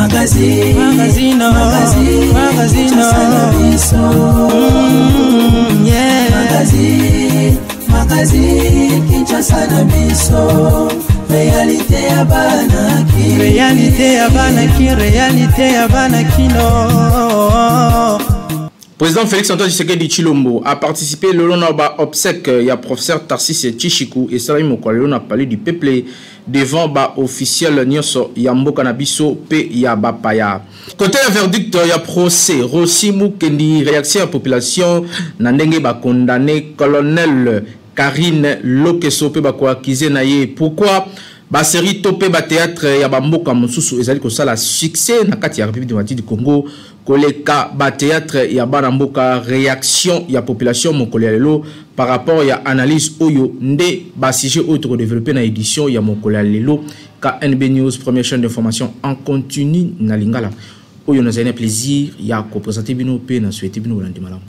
Magazine, Magazine, magazine, magazine, Kinshasa na biso. Yeah. Magazine, magazine, Kinshasa na biso. Réalité ya bana Kin. Réalité ya bana Kin, réalité ya bana Kino. Président Félix Antoine Tshisekedi Tshilombo a participé le long ba obsèque ya professeur Tarcisse Tshishiku et Salami Mokwalelo na palais du peuple devant ba officiel nyonso ya mboka na biso pe ya bapaya. Côté ya verdict ya procès Rossy Mukendi, réaction ya population na ndenge ba condamné colonel Karine Lokeso pe ba ko accuser na ye. Pourquoi ba série to pe ba théâtre ya ba mboka mosusu ezali kosala succès na kati ya République démocratique du Congo koleka ba théâtre ya bana mboka? Réaction ya population mokolo ya lelo par rapport ya analyse oyo nde ba sujet oyo toko développer na édition ya mokolo ya lelo KNB News, première chaîne d'information en continu na lingala. Oyo nazali na plaisir ya ko présenter bino pe na souhaiter bino bolandi malamu.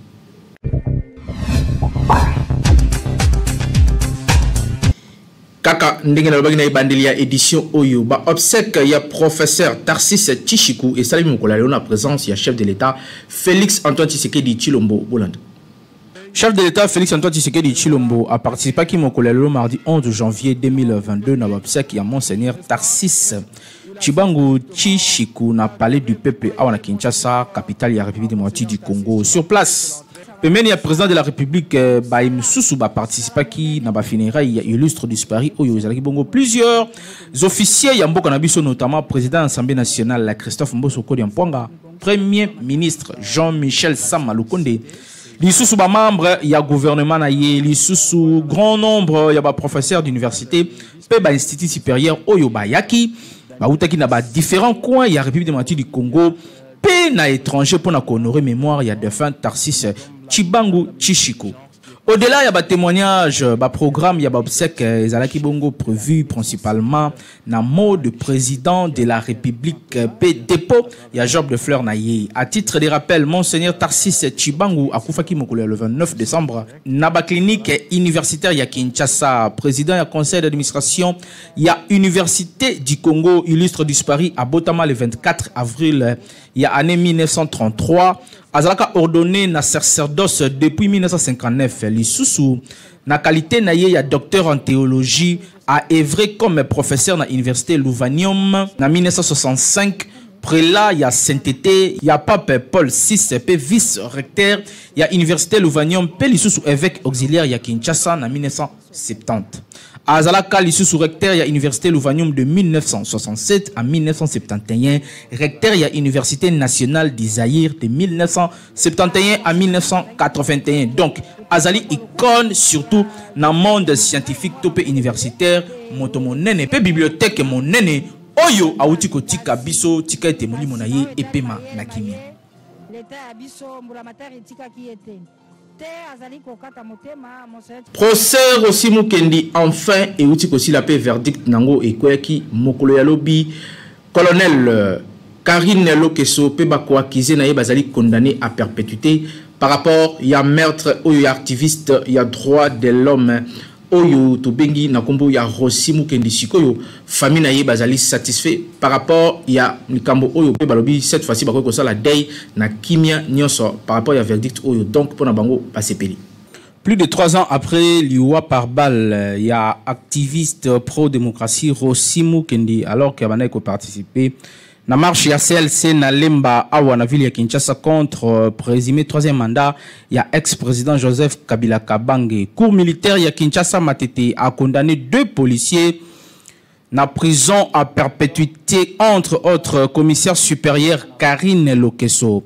Kaka ndenge nalobaki na ebandeli ya édition oyo ba obsèque ya professeur Tarcisse Tshishiku esalemi mokolo ya lelo na présence ya chef de l'État Félix Antoine Tshisekedi Tshilombo. Bolanda. Chef de l'État Félix Antoine Tshisekedi Tshilombo a participé à mokolo ya lelo mardi 11 janvier 2022 na ba obsèque ya Monseigneur Tarcisse Tshibangu Tshishiku na palais du peuple awa na Kinshasa, capitale ya République démocratique du Congo. Sur place, pembeni ya président de la République, ba misusu ba participaki na ba funérailles ya illustre disparu oyo ezalaki bongo plusieurs officiers ya mboka na biso, notamment président de l'Assemblée nationale Christophe Mboso Kodia Mpwanga, premier ministre Jean-Michel Sama Lukonde, lisusu ba membre ya gouvernement na ye, lisusu grand nombre ya ba professeurs d'université pe ba institut supérieur oyo bayaki bautaki na ba différents coins ya République démocratique du Congo pe na étranger pour na honorer mémoire ya défunt Tarcisse Tshibangu Tshishiku. Au-delà, il y a des témoignages, des programmes, il y a des obsèques, ezalaki bongo prévu principalement na mot de président de la République P dépôt, il y a Job de Fleur na ye. À titre de rappel, Monseigneur Tarcisse Tshibangu akufaki mokolo le 29 décembre na ba clinique universitaire ya Kinshasa, président ya conseil d'administration ya Université du Congo illustre disparu à Botama le 24 avril ya année 1933. Azalaka ordonné na sacerdoce depuis 1959. Lisusu na qualité na ye ya docteur en théologie a œuvré comme professeur na université Lovanium na 1965, prélat ya sainteté ya pape Paul VI pe vice-recteur ya université Lovanium pe lisusu évêque auxiliaire ya Kinshasa na 1970. Azalaka lisusu recteur ya université Lovanium de 1967 à 1971, recteur ya université nationale du Zaïre de 1971 à 1981. Donc azali icône surtout dans le monde scientifique topé universitaire, moto monene pe bibliothèque monene oyo awuti kotika biso tika ete molimo na ye epema na kimia. Leta ya biso mbula matari etikaki ye te. Te azali kokata motema, Monseigneur Procès Rossy Mukendi enfin euti kosila pe verdict nango ekweyaki mokolo ya lobi. Colonel Karine Lokeso pe bako accusé na ye bazali condamné à perpétuité par rapport ya meurtre oyo ya activiste ya droit de l'homme oyo tobengi na kombo ya Rossy Mukendi. Sikoyo famille na ye bazali satisfait par rapport ya likambo oyo pe balobi cette fois-ci bakoki kosala deuil na kimia nyonso par rapport ya verdict oyo, donc pona bango basepeli. Plus de 3 ans après liwa par balle ya activiste pro-démocratie Rossy Mukendi, alors que abandaki koparticiper na marche ya CLC na Lemba awa na ville ya Kinshasa contre présumé troisième mandat ya ex-président Joseph Kabila Kabange. Cour militaire ya Kinshasa Matete a condamné 2 policiers na prison à perpétuité, entre autres commissaire supérieur Karine Lokeso.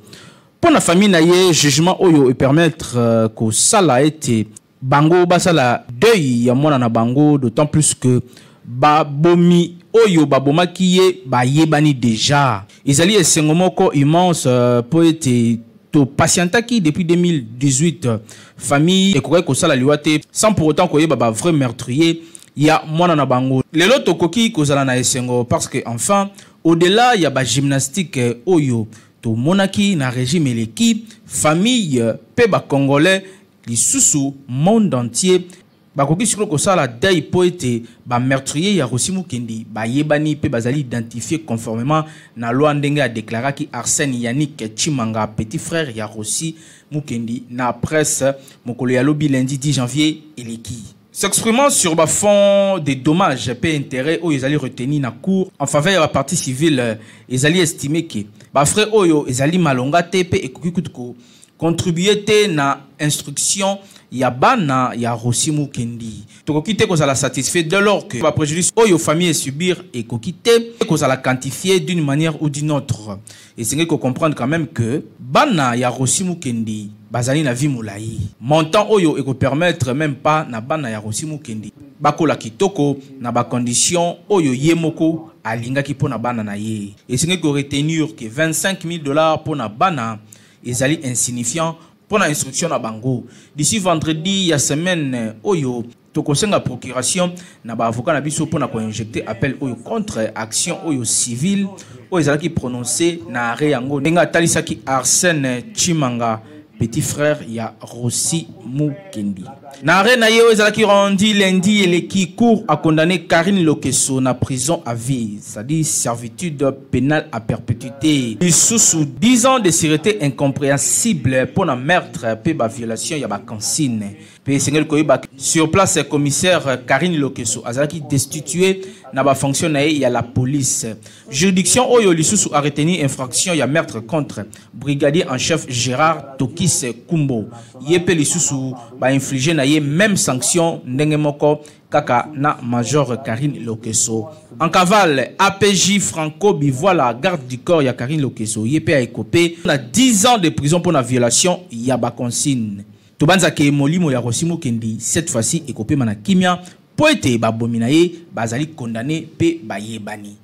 Pour la famille na ye, jugement oyo e permettre ko sala ete bango basala deuil ya mwana na bango, d'autant plus que babomi oyo babomaki ye bayebani déjà. Ezali esengo moko immense po ete to patientaki depuis 2018, famille ekokaki kosala liwa te sans pour autant koyeba ba vrai meurtrier ya mwana na bango. Lelo tokoki kozala na esengo parce que enfin au-delà ya ba gymnastique oyo tomonaki na régime eleki, famille pe ba congolais lisusu monde entier Bakoki sikoyo kosala deuil mpo ete ba meurtriers ya Rossy Mukendi bayebani mpe bazali identifier conformement na loi ndenge a declaraki Arsène Yannick Tshimanga, petit frère ya Rossy Mukendi na presse mokolo ya lobi lundi 10 janvier eleki. S'exprimant sur ba fonds de dommages mpe interets oyo ezali retenu na cour en faveur ya ba parties civiles, ezali estime que ba frais oyo ezali malonga te mpe ekoki kutu ko contribuer te na instruction ya bana ya Rossy Mukendi. Tokoki te kozala satisfait dès lors que ba préjudices oyo famille e subir ekoki te kozala quantifier d'une manière ou d'une autre. Esengeli ko comprendre quand même que bana ya Rossy Mukendi bazali na vie molayi. Montant oyo eko permettre même pas na bana ya Rossy Mukendi bakola kitoko na ba conditions oyo ye moko alingaki mpo na bana na ye. Esengeli ko retenir que 25 000 dollars mpo na bana ezali insignifiant mpo na instruction na bango. D'ici vendredi ya semaine oyo, tokosenga procuration na ba avocats na biso mpo na ko injecter appel oyo contre action oyo civile oyo ezalaki prononcer na arrêt yango, ndenge atalisaki Arsène Tshimanga, petit frère ya Rossy Mukendi. Na arrêt na ye oyo ezalaki rendu lundi eleki, cour a condamné Carine Lokeso na prison à vie, c'est-à-dire servitude pénale à perpétuité. Lisusu 10 ans de sûreté incompréhensible mpo na meurtre mpe ba violation ya ba consigne. Mpe esengeli koyeba sur place commissaire Carine Lokeso azalaki destitué na ba fonction na ye ya la police. Juridiction oyo lisusu a retenu infraction ya meurtre contre brigadier en chef Gérard Tokis Kumbo. Ye pe lisusu ba infliger na ye même sanction ndenge moko kaka na major Carine Lokeso. En cavale, APJ Franco Bivoila, garde du corps ya Carine Lokeso, ye pe a écopé na 10 ans de prison pour la violation ya ba consigne. Tobanza ke molimo ya Rossy Mukendi cette fois-ci ekopema na kimia po ete babomi na ye bazali condamné pe bayebani.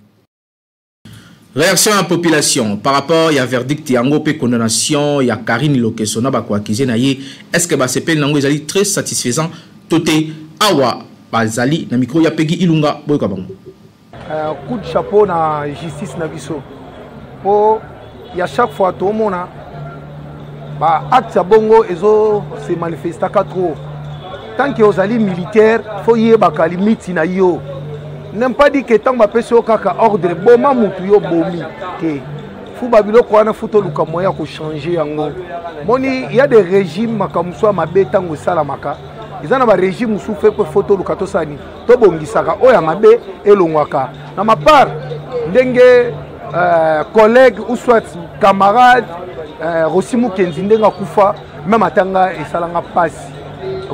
Réaction ya population par rapport ya verdict yango pe condamnation ya Carine Lokeso na ba ko-accusé na ye, est-ce que basepeli nango ezali très satisfaisant to te? Awa bazali na micro ya Peggy Ilunga, boyoka bango. Coup de chapeau na justice na biso po ya chaque fois tomona ba acte ya bongo ezo se manifestaka trop. Tant que ozali militaire, faut yebaka limite na yo. N'aime pas dire que tant bapesi yo kaka ordre boma mutu yo bomi te. Fu ba biloko wana fu toluka moyen ya kochanger yango. Moni il y a des régimes makambo mosusu ya mabe ntango esalamaka, eza na ba régime mosusu fe mpe fo toluka tosala nini, tobongisaka oyo ya mabe elongwaka. Na ma part ndenge collègue ou soit camarade Rossy Mukendi ndenge akufa, même atanga esalanga mpasi,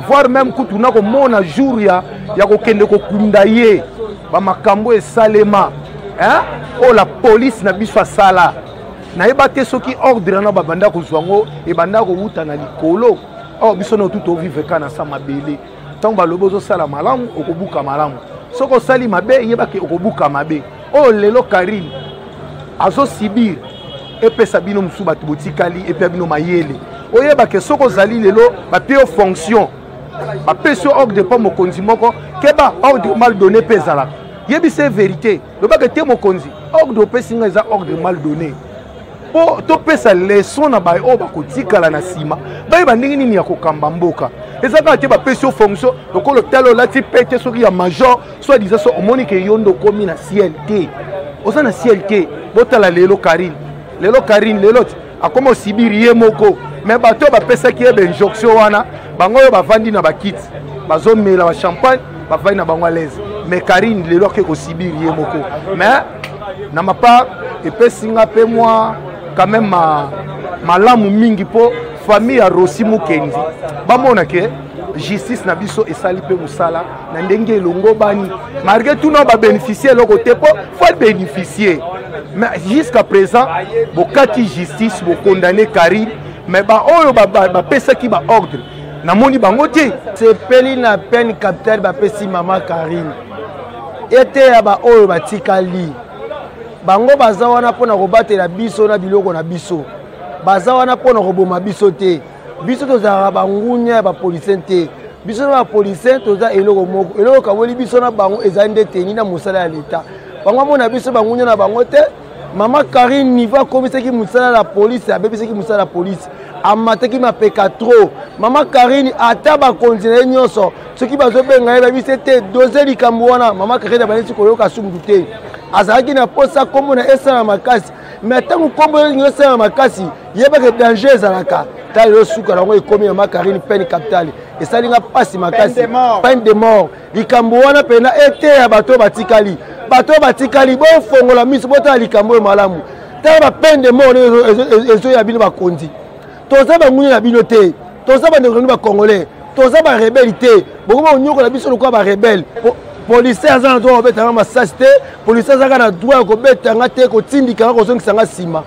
voire même kutu na komona jour ya kokende kokunda ye, bamakambo esalema, hein? Oyo la police na biso asala, nayeba te soki ordre wana babanda kozwa yango ebanda kowuta na likolo. Or biso na tu tovivre kaka na sa mabele. Ntango balobi ozosala malamu, okobuka malamu. Soki osali mabe, yebaki okobuka mabe. Oyo lelo Carine azosibir, epesa bino mosusu bato botikali, epesa bino mayele. Oyebake soki ozali lelo bapie yo fonction, bapesi yo ordre mpo mokonzi moko, keba, ordre mal donné mpe ezalaka. Yebisa ye vérité, lobaka te mokonzi, ordre opesi ngai eza ordre mal donné, mpo topesa leçon na baye oyo bakotikala na nsima, bayeba ndenge nini ya kokamba mboka. Eza kaka te bapesi yo fonction lokola otala olati pete soki ya major soit disant, so omoni ke yo nde okomi na ciel te, oza na ciel te. Botala lelo Carine, lelo Carine lelo akoma osibiri ye moko, mais bato oyo bapesaki ye bainjonction wana, bango oyo bavandi na bakiti bazomela bachampagne, bavandi na bango à l'aise, mais Carine lelo ake kosibiri ye moko. Mais na ma part epesi nga mpe mwa quand même malamu mingi mpo famille ya Rossy Mukendi bamona ke justice na biso esali mpe mosala na ndenge elongo bani, malgré tout na babénéficie eloko te mpo faut bénéficier. Mais jusqu'à présent bokati justice, bokondamne Carine, mais baoyo bapesaki baordre namoni bango te. Sepeli na peine capitale bapesi mama Carine, eteya baoyo batikali. Bango baza wana mpona kobatela biso na biloko na biso, baza wana mpona koboma biso te. Biso tozalaka bangunya ya bapolicien te. Biso na bapolicien toza eloko moko, eloko kaboli biso na bango ezali nde teni na mosala ya leta. Bango amona biso bangunya na bango te. Mama Carine niveau akomisaki mosala ya polise, abebisaki mosala ya polise. Amataki mapeka trop. Mama Karine, ata bakonzi na ye nyonso soki bazobenga ye babisi te doze likambo wana, mama Karine abandisi koyoka sumutu te. Azalaki na posa nkombo na esala makasi, mais ntango nkombo elingi esala makasi, yebaka danger ezalaka. Tala lelo suka nango ekomi mama Karine peine capitale. Esali nga mpasi makasi, peine de mort. Likambo wana mpena eteya bato oyo batikali, bato oyo batikali bofongola miso, botala likambo oyo malamu. Tala ba peine de mort ezoya bino bakonzi. Toza banguna na bino te, toza bandeko na bino bacongolais, toza barebele te. Bokoma konyokola biso lokola barebele. Policier aza na droit ya kobeta nga masasi te, policier azaka na droit ya kobeta nga te, kotindika nga, kozongisa nga nsima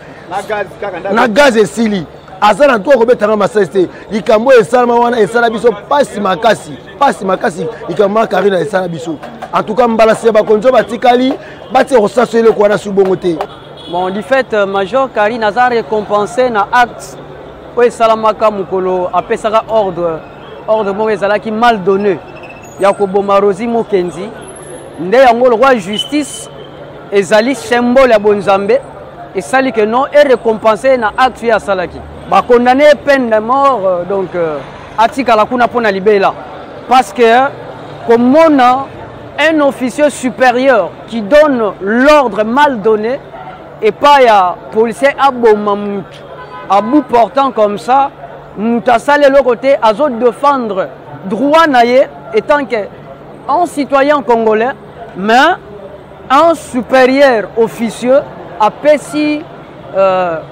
na gaz esili. Aza na droit kobeta nga masasi te. Likambo oyo esalama wana esala biso mpasi makasi, mpasi makasi. Likambo ya Karine esala biso en tout cas mbala nsima bakonzi oyo batikali batia kosaso eloko wana su bongo te. Bon, du fait, Major Karine aza récompensé na acte oyo esalamaka mokolo apesaka ordre, ordre moko ezalaki mal donné ya koboma Rosie Mokenzi. Nde yango lokola justice ezali symbole ya bonzambe, esali que non e récompenser na acte oyo asalaki. Bakondamné ye peine de mort, donc atikala kuna mpona libela, parce que komona un officier supérieur qui donne l'ordre mal donné et pas ya policier aboma mutu à bout portant comme ça, mutu asali eloko te, azo défendre droit na ye étant que un citoyen congolais, mais un supérieur officieux apesi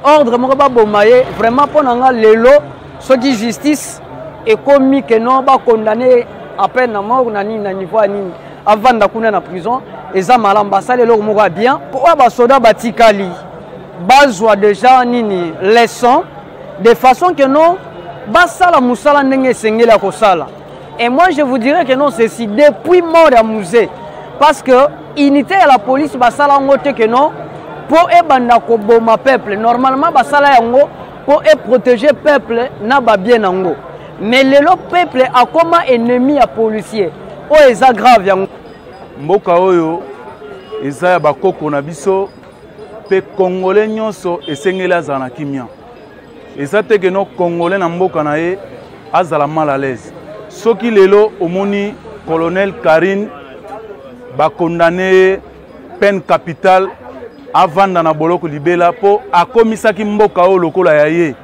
ordre moko baboma ye. Vraiment mpo na nga lelo soki justice ekomi ke non bakondamné à peine na mort na nini na niveau ya nini, avanda kuna na prison, eza malamu. Basali eloko moko ya bien mpo oyo basoda batikali bazwa déjà nini leçon, de façon que non basala mosala ndenge esengeli ya kosala. Et moi je vous dirais que non, ceci depuis mort ya musée, parce que unité ya la police basala yango te que non mpo ebanda koboma peuple. Normalement basala yango mpo eprotéger peuple na babien nango, mais lelo peuple akoma ennemi ya policier, oyo eza grave yango. Mboka oyo eza ya bakoko na biso, mpe congolais nyonso esengeli azala na kimia. Eza te ke no congolais na mboka na ye azala mal à l'aise. Soki lelo omoni colonel Karine bakondane ye peine capitale, avanda na boloko libela, mpo akomisaki mboka oyo lokola ya ye,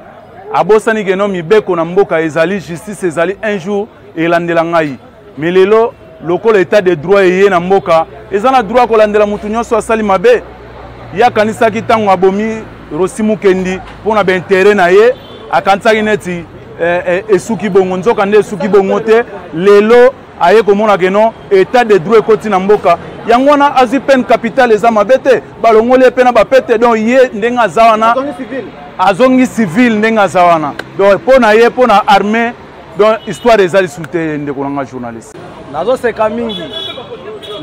abosani ke no mibeko na mboka ezali, justice ezali, un jour elandela ngai. Mais lelo lokola état de droit eye na mboka, eza na droit kolandela mutu nyonso asali mabe. Ye akanisaki ntango abomi Rosi Mukendi mpona baintérêt na ye, akanisaki neti esuki bongo, nzoka nde esuki bongo te. Lelo aye komona ke non, état de droit ekoti na mboka, yango wana azwi peine capitale. Eza mabe te, balongoli ye mpe na bapete. Donc ye ndenge aza wana azongi civil, ndenge aza wana, donc mpo na ye, mpo na armée, donc histoire eza lisusu te. Ndeko na nga journaliste, nazoseka mingi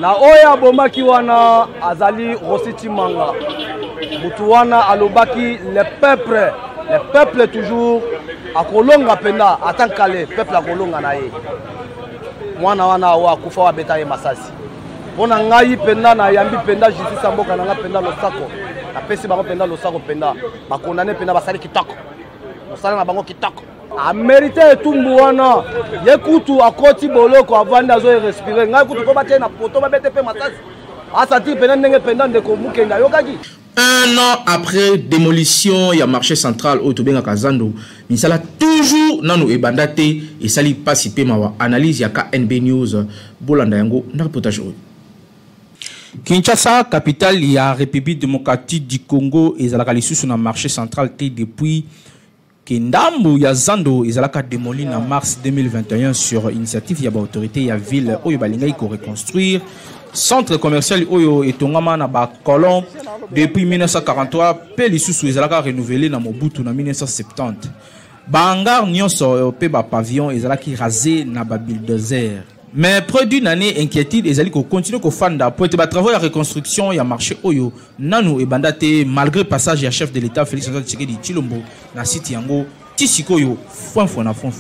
na oyo abomaki wana azali Rosi Chimanga. Mutu wana alobaki le peuple, le peuple toujours akolonga mpenza, ata nkale peuple akolonga na ye. Mwana wana awa akufa oyo abeta ye masasi. Mpo na ngai mpenza nayambi mpenza justice ya mboka na ngai mpenza, losako napesi bango mpenza, losako mpenza. Bakondane mpenza, basali kitoko mosala na bango kitoko. Amérite etumbu wana. Ye kutu akoti boloko, avandi, azo respire. Ngai kutu mpo batie na poto, babete mpe masasi, asantir mpenza ndenge mpenza ndeko Mukende ayokaki. Un an après démolition ya marché central oyo tobengaka Zando, misala toujours nanu ebanda te. Esali mpasi mpe mawa. Analyse ya KNB News, bolanda yango na reportage oyo. Kinshasa, capitale ya République démocratique du Congo, ezalaka lisusu na marché central te depuis ke ndambu ya zando ezalaka démoli na mars 2021 sur initiative ya baautorité ya ville oyo balingaki koreconstruire centre commercial oyo etongama na bacolon depuis 1943 mpe lisusu ezalaka renouvelé na Mobutu na 1970. Bahangar nyonso mpe bapavillon ezalaki rasé na babulldozer. Mais près d'une année, inquiétude ezali kocontinue kofanda po ete batravaux ya reconstruction ya marché oyo nanu ebanda te, malgré passage ya chef de l'État Félix Antoine Tshisekedi Tshilombo na site yango. Ti sikoyo foin na foin.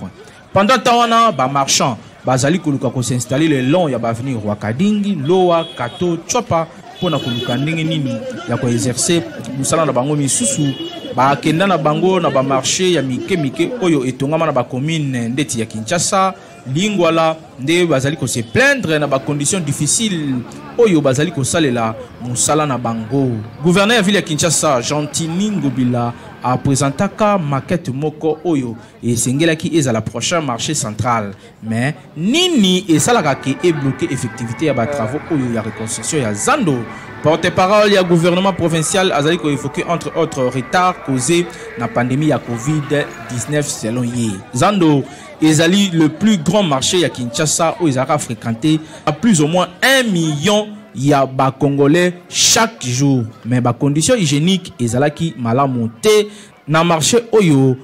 Pendant temps wana, bamarchand bazali koluka kosinstalle le long ya baavenue Rwakadingi, Loa, Kato, Chopa mpona koluka ndenge nini ya koexerce mosala na bango misusu. Bakenda na bango na bamarché ya mike mike oyo etongama na bacommune ndeti ya Kinshasa, Lingwala, nde bazali ko se plaindre na bacondition difficile oyo bazali kosalela mosala na bango. Gouverneur ya ville ya Kinshasa, Gentiny Ngobila, apresentaka maquette moko oyo esengelaki ezala prochain marché central. Mais nini esalaka ke ebloquer effectivité ya ba travaux oyo ya reconstruction ya zando? Porte-parole ya gouvernement provincial azali koévoquer entre autres retard causé na pandémie ya Covid-19. Selon ye, zando ezali le plus grand marché ya Kinshasa oyo ezalaka fréquenté à plus ou moins 1 million ya bacongolais chaque jour, mais bacondition hygiénique ezalaki malamu te na marché oyo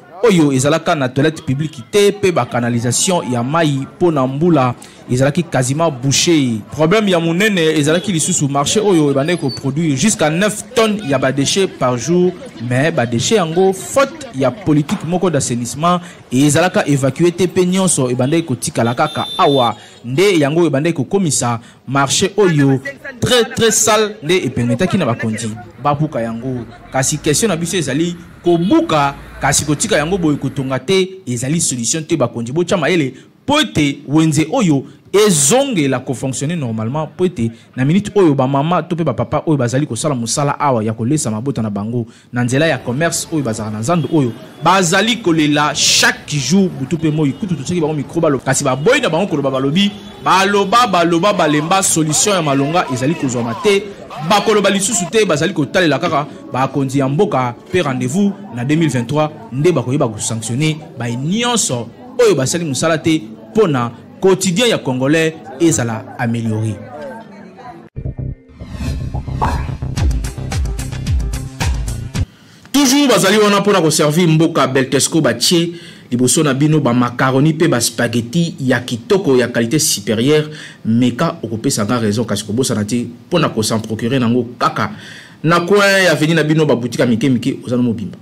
ezalaka na toilette publique te mpe bacanalisation ya mai mpo na mbula ezalaki quasiment bouché. Problème ya monene ezalaki lisusu marché oyo ebandaki koproduire jusqu'à 9 tonnes ya badéchet par jour, mais badéchet yango, faute ya politique moko d'assainissement, ezalaka évacué te mpe nyonso ebandaki kotikala kaka awa. Nde yango ebandaki kokomisa marché oyo très très sale, nde epermetaki na bakonzi babuka yango. Kasi question na biso ezali kobuka, kasi kotika yango boye, kotonga te ezali solution te. Bakonzi, botya mayele mpo ete wenze oyo ezongela kofonctionner normalement, mpo ete na minute oyo bamama to mpe bapapa oyo bazali kosala mosala awa ya kolesa mabota na bango na nzela ya commerce oyo bazalaka na zando oyo, bazali kolela chaque jour, butu mpe moi. Kutu totiaki bango micro, baloba, kasi baboyi na bango koloba. Balobi, baloba, baloba, balemba, solution ya malonga ezali kozwama te. Bakoloba lisusu te, bazali kotalela kaka bakonzi ya mboka mpe rendez-vous na 2023 nde bakoyeba kosanctionner baye nyonso oyo basali mosala te mpo na quotidien ya congolais ezala amélioré. Toujours bazali wana mpona koservir mboka. Beltesco batie liboso na bino bamacaroni mpe baspaghetti ya kitoko ya qualité supérieure. Meka, okopesa nga raison. Kasi kobosana te, mpona kosan procurer nango kaka na coin ya avenue na bino, baboutique ya mike mike oza na mobimba.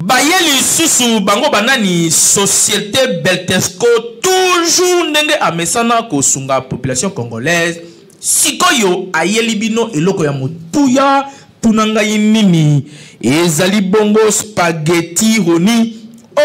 Baye lisusu bango banani? Société Beltesco, toujours ndenge amesana kosunga population congolaise. Sikoyo ayeli bino eloko ya motuya. Tuna ngai nini ezali bongo? Spaghetti roni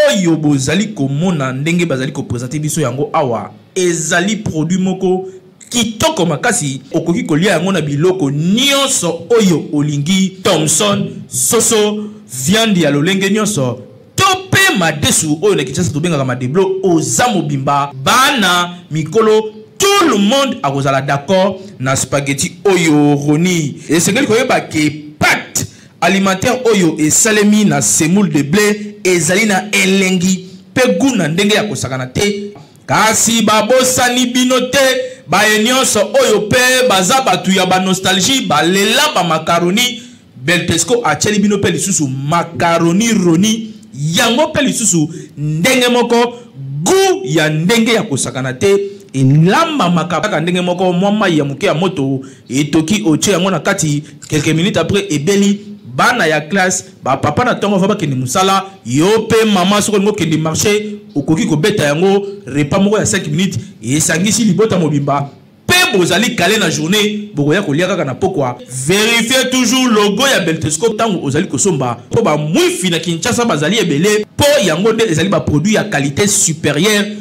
oyo bozali komona ndenge bazali koprésenter biso yango awa, ezali produit moko kitoko makasi. Okoki kolia yango na biloko nyonso oyo olingi: thomson, soso, viande ya lolenge nyonso, to mpe madesu oyo na Kinshasa tobengaka madeblo. Oza mobimba, bana, mikolo, tout le monde akozala d'accord na spaghetti oyo roni. Esengeli koyeba ke pâte alimentaire oyo esalemi na semoule de blé ezali na elengi mpe goût na ndenge ya kosakana te. Kasi babosani bino te, baye nyonso oyo mpe baza bato ya banostalgie, balela bamakaroni. Beltesco atieli bino mpe lisusu makaroni roni yango mpe lisusu ndenge moko, goût ya ndenge ya kosakana te. Elambamaka kaka ndenge moko: mwa mai ya moke ya moto etoki, otie yango na kati, quelques minutes après ebeli. Bana ya classe, bapapa na ntongo va bakende mosala, yo mpe mama soki olingi okende marché, okoki kobeta yango repas moko ya 5 minutes, esangisi libota mobimba mpe bozali kale na journée, bokoya kolia kaka na pokwa. Vérifie toujours logo ya Beltesco ntango ozali kosomba, mpo bamwifi na Kinshasa bazali ebele, mpo yango nde ezali baproduit ya qualité supérieure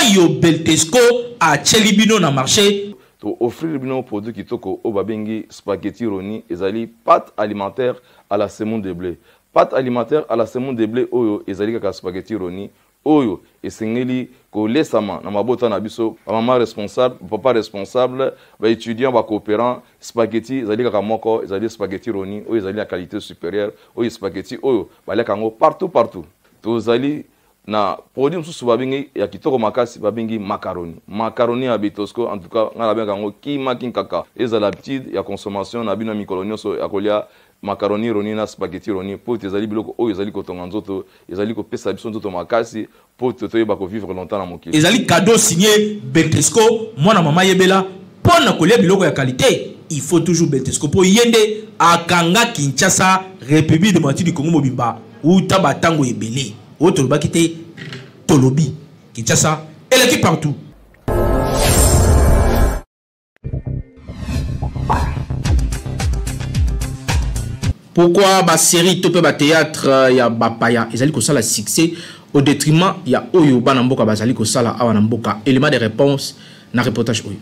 oyo Beltesco atieli bino na marché. Tooffrir bino produit kitoko oyo babengi spaghetti roni. Ezali pâte alimentaire à la semoule de blé. Pâte alimentaire à la semoule de blé oyo ezali kaka spaghetti roni oyo esengeli kolesama na mabota na biso, bamama responsable, bapapa responsable, baétudiant, bacoopérant. Spaghetti ezali kaka moko, ezali spaghetti roni oyo ezali na qualité supérieure, oyo spaghetti oyo baliaka yango partout partout. Tozali na produit mosusu babengi ya kitoko makasi, babengi macaroni. Macaroni ya Beltesco, en tout cas ngai nabengaka yango kimaki nkaka. Ezala habitude ya consommation na bino ya mikolo nyonso ya kolia macaroni roni na spaghetti roni, mpo ete ezali biloko oyo ezali kotonga nzoto, ezali kopesa biso nzoto makasi mpo ete toyeba kovivre longtemps na mokili. Ezali cadeau signé Beltesco. Mwana mama, yebela, mpo na kolia biloko ya qualité, il faut toujours Beltesco, mpo ye nde akanga Kinshasa, République démocratique du Congo mobimba uta batango ebele. Oyo tolobaki te, tolobi Kinshasa eleki partout. Pourquoi ba série to pe ba théâtre euh, ya bapaya ezali kosala succès au détriment ya oyo bana mboka bazali kosala awa na mboka? Élément de réponse na reportage oyo.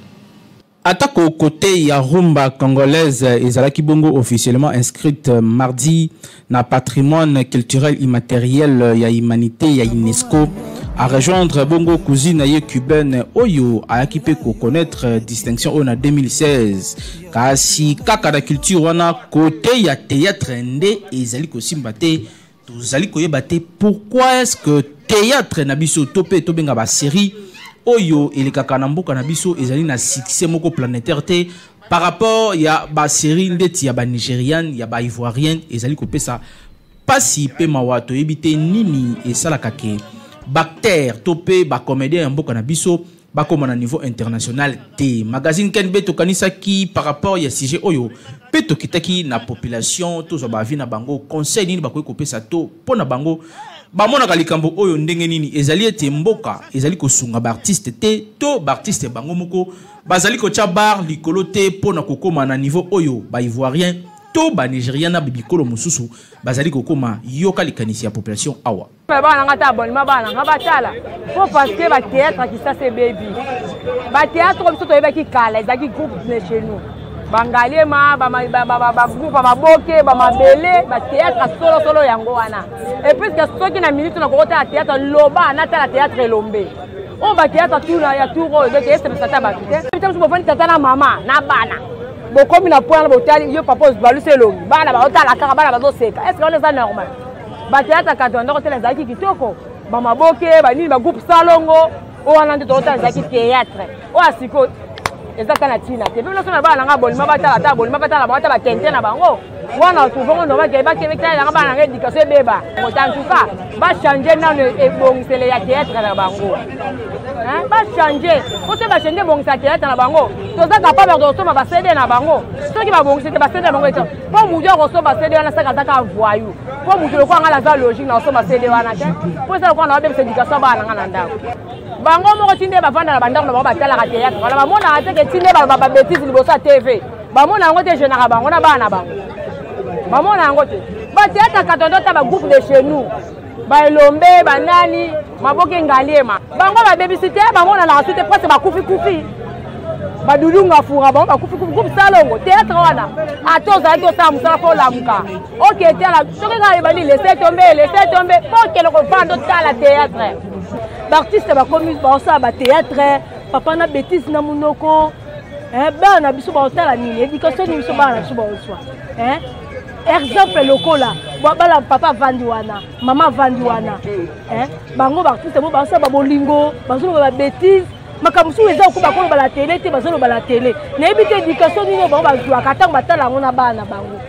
Atako kote ya rumba congolaise ezalaki bongo officiellement inscrite mardi na patrimoine culturel immatériel ya humanité ya UNESCO, a rejoindre bongo cousine na ye cubaine oyo ayaki mpe ko connaître distinction oyo na 2016. Kasi kaka na culture wana, kote ya théâtre nde ezali kosimba te. Tozali koyeba te pourquoi est-ce que théâtre na biso to mpe tobenga ba série oyo elekaka na mboka na biso ezali na succès moko planétaire te par rapport ya ba série ndeti ya ba nigériane, ya ba ivoirienne. Ezali kopesa pasi mpe mawa. Toyebi te nini esalaka ke baacteur to mpe bacomédien ya mboka na biso bakoma na niveau international te. Magazine KNB tokanisaki par rapport ya sujet oyo mpe tokitaki na population, tozwa baavis na bango, conseil nini bakoki kopesa to mpo na bango bamonaka likambo oyo ndenge nini. Ezali ete mboka ezali kosunga baartiste te to baartiste bango moko bazali kotya bar likolo te mpo na kokóma na niveau oyo baivoirien to banigérien na bikolo mosusu bazali kokóma? Yoka likanisi ya population awa. Bana na nga ta abonnement, bana na nga batala po parce que bathéâtre ya Kisasa ebebi. Bathéâtre oyo biso toyebaki kala ezalaki groupe de chez nous, bangaliema, bagroupe ya maboke, bamabele, bathéâtre ya solosolo yango wana. Et puisque soki na minute nakokotala théâtre, loba natala théâtre Elombe oyo, bathéâtre tuna ya tour oyo, donc esepesa ata bato te. Biso bofandi tata na mama na bana, bokomi na point wana, botali yo papa balusi elongi, bana baotala kaka, bana bazoseka. Est ce que wana eza normal? Bathéâtre kati bandako tela ezalaki kitoko, bamaboke, banini, bagroupe salongo oyo wana nde tokotala, ezalaki théâtre. Oyo sikoyo eza ta na ntina te. Mpe biso na bana nanga bolima batala ata bolima batala bango ata batente na bango wana, trouvango normal ke bakebekala bana nanga éducation ebeba. En tout cas, bachange nano ebongisele ya théâtre na bango, bachange po soki bachange ebongisa théâtre na bango, toza capable ya kosomba baCD na bango. Soki babongisi te baCD na bango ete mpo motu akosomba CD wana saka aza kaka voyou, mpo motu lokola ngai naza logique na kosomba CD wana te, mpo eza lokola na babebisa éducation bana na ngai na ndako. Bango moko ti nde bavanda na bandako na bango, batalaka théâtre wana, bamonaka te ke ti nde baloba babêtises liboso ya TV, bamona yango te, genaka bango na bana na bango bamona yango te. Bathéâtre katondo ta bagroupe de chez nous, baelombe, banani, maboke, ngaliema, bango babebisi te, bamonanaka su te, presque bakufi kufi, badudunga fura, bango bakufi kufi. Groupe salongo, théâtre wana, ata ozalaki osala mosala mpo olamuka, oke tala soki kaka ebandi, laisse tomber, laisse tomber, mpo okende kovanda otala théâtre. Baartiste bakomi baosala bathéâtre, papa, na bétise na monoko. Bana na biso baotala nini? Éducation nini biso bana na biso baozwa? Exemple lokola bala papa avandi wana, mama avandi wana, bango baartiste bo basala babolingo, bazoloba babêtises, makambo mosusu eza oko bakoloba na tele te, bazoloba na tele. Nayebi te éducation nini oyo bango bazwaka ntango batala yango na bana na bango.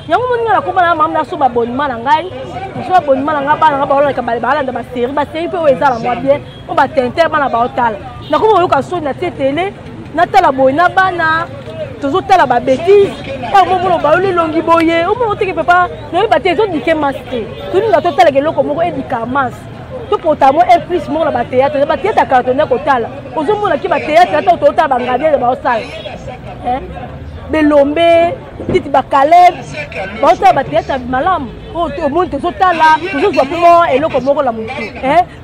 Yango moninga nakoma na mama, nasomba abonnement na ngai, nasomba abonnement na ngai, bana ngai baolanda, balanda basérie, basérie mpe oyo eza na mwa bien, oyo batenter bana baotala. Nakoma koyoka soni, na tie tele, natala boye na bana, tozotala babêtises. Ntango momona bayoli elongi boye, omona oteke papa, nayeba te, ezodike masi te. Tolinga totalaka eloko moko edika masi, topota mo un plus moko na bathéâtre, bathéâtre ya kala tonda kotala, ozomonaki bathéâtre ata totala bangadiele baosala belombe titi, bakaleb baosala bathéâtre malamu. Oyo omoni tozotala, tozozwa mpe mwa eloko moko na motu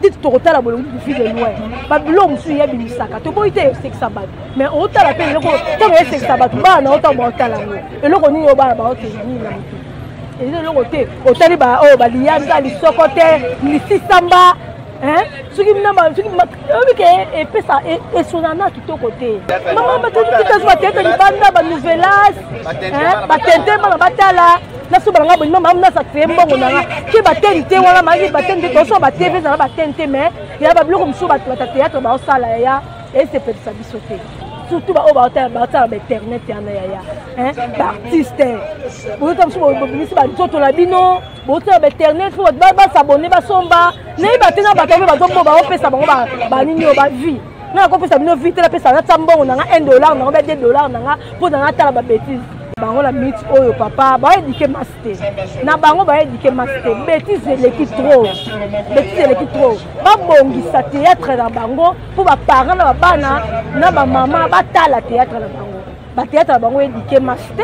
titi, tokotala bolongi Vue de Loin, babiloko mosusu yebimisaka, toboyi te esekisa bato, mais otala mpe eloko ntango esekisa bato, bana na otango baotala yango, eloko nini oyo bana baotela nini na motu? Eza eloko te. Otali oyo baliyanza lisoko te, lisisamba, soki oyebi ke epesa esona na kitoko te. Mama, batozwa batete libanda, banouvelas, batente, bana batala. Nasoba nanga bolima, mama, nasacree mbongo nanga ke batene te wana, mayaki batene te, tosoma batv ezala batene te, mais ya babiloko mosusu bato bata théâtre baosala, yaya, esepelisa biso te, surtout baoyo baotala bainternet wana, yaya. Baartiste bozota mosusu, bobimisi banzoto na bino, botala bainternet mpo bato basabone, basomba. Nayeba te na bato mpe bazobo baopesa bango banini oyo bavie. Nga nakopesa bino vie te, napesa, natia mbongo na nga 1 dollar nango, ba 2 dollar na nga mpo na natala babêtises bango na minute oyo. Papa, baéduquer masse te na bango, baéduquer masse te. Bétise eleki trop, bétise eleki trop. Babongisa théâtre na bango mpo baparent na babana na bamama batala théâtre na bango. Bathéâtre na bango éduquer masse te.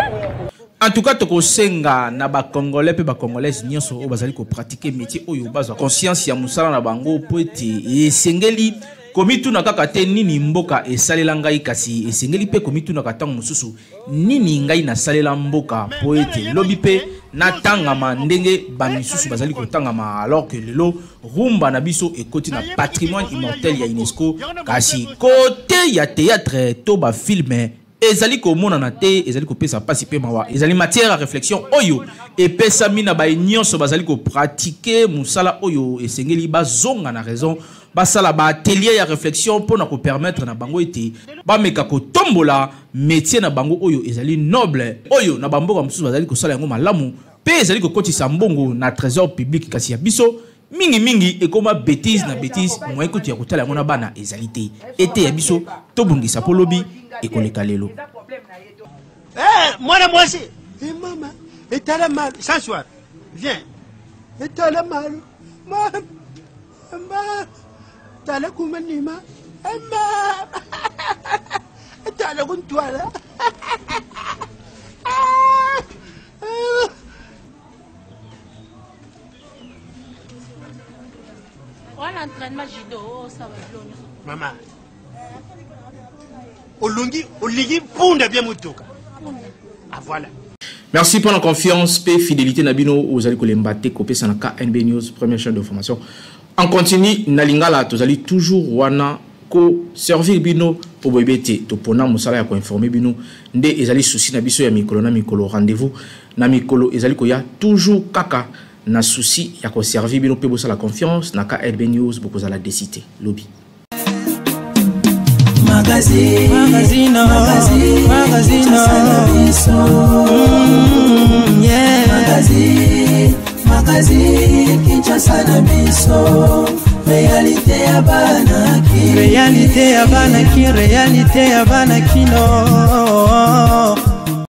En tout cas, tokosenga na ba Congolais pe ba Congolaises nyonso oyo bazali ko pratiquer métier oyo bazwa conscience ya mosala na bango po ete esengeli komituna kaka te nini mboka esalela ngai, kasi esengeli pe komitunaka ntango mosusu nini ngai nasalela mboka po ete lobi pe natangama ndenge bamisusu bazali kotangama, alors que lelo rumba na biso ekoti na patrimoine immortel ya UNESCO, kasi kote ya théâtre to ba filme ezali komonana te, ezali kopesa pasi pe mawa. Ezali matière à réflexion oyo epesami na baye nyonso bazali kopratike mosala oyo esengeli bazonga na raison, basala ba atelier ya réflexion mpona kopermettre na bango ete bameka kotombola métier na bango oyo ezali noble, oyo na bamboka mosusu bazali kosala yango malamu pe ezali kokotisa mbongo na trésor public, kasi ya biso mingi mingi ekoma bêtise na bêtise, moyen kutu ya kotala yango na bana ezali te. Ete ya biso tobongisa po lobi ekoleka lelo. Eh, mwana mwasi eh, mama etala malu sansoir viens etala malu mama mama tala kuma nima eh, mama tala kuntwala. Wana entraînement judo osala biloko nyonso. Mama olongi olingi mpunda bien motuka. Ah voilà. Merci pour la confiance pe fidélité na bino ozali kolemba te kopesa na KNB News, première chaîne d'information en continu na lingala. Tozali toujours wana ko servir bino po boyebi ete topona mosala ya koinforme bino nde ezali souci na biso ya mikolo na mikolo. Rendez-vous na mikolo ezali koya, toujours kaka na souci ya koservir bino mpe bosala confiance na KNB News, bokozala décité lobi. Magazine, magazine, magazine, magazine, yeah. Magazine, magazine, Kinshasa na biso, réalité ya bana ki, réalité ya bana ki, réalité ya bana kino.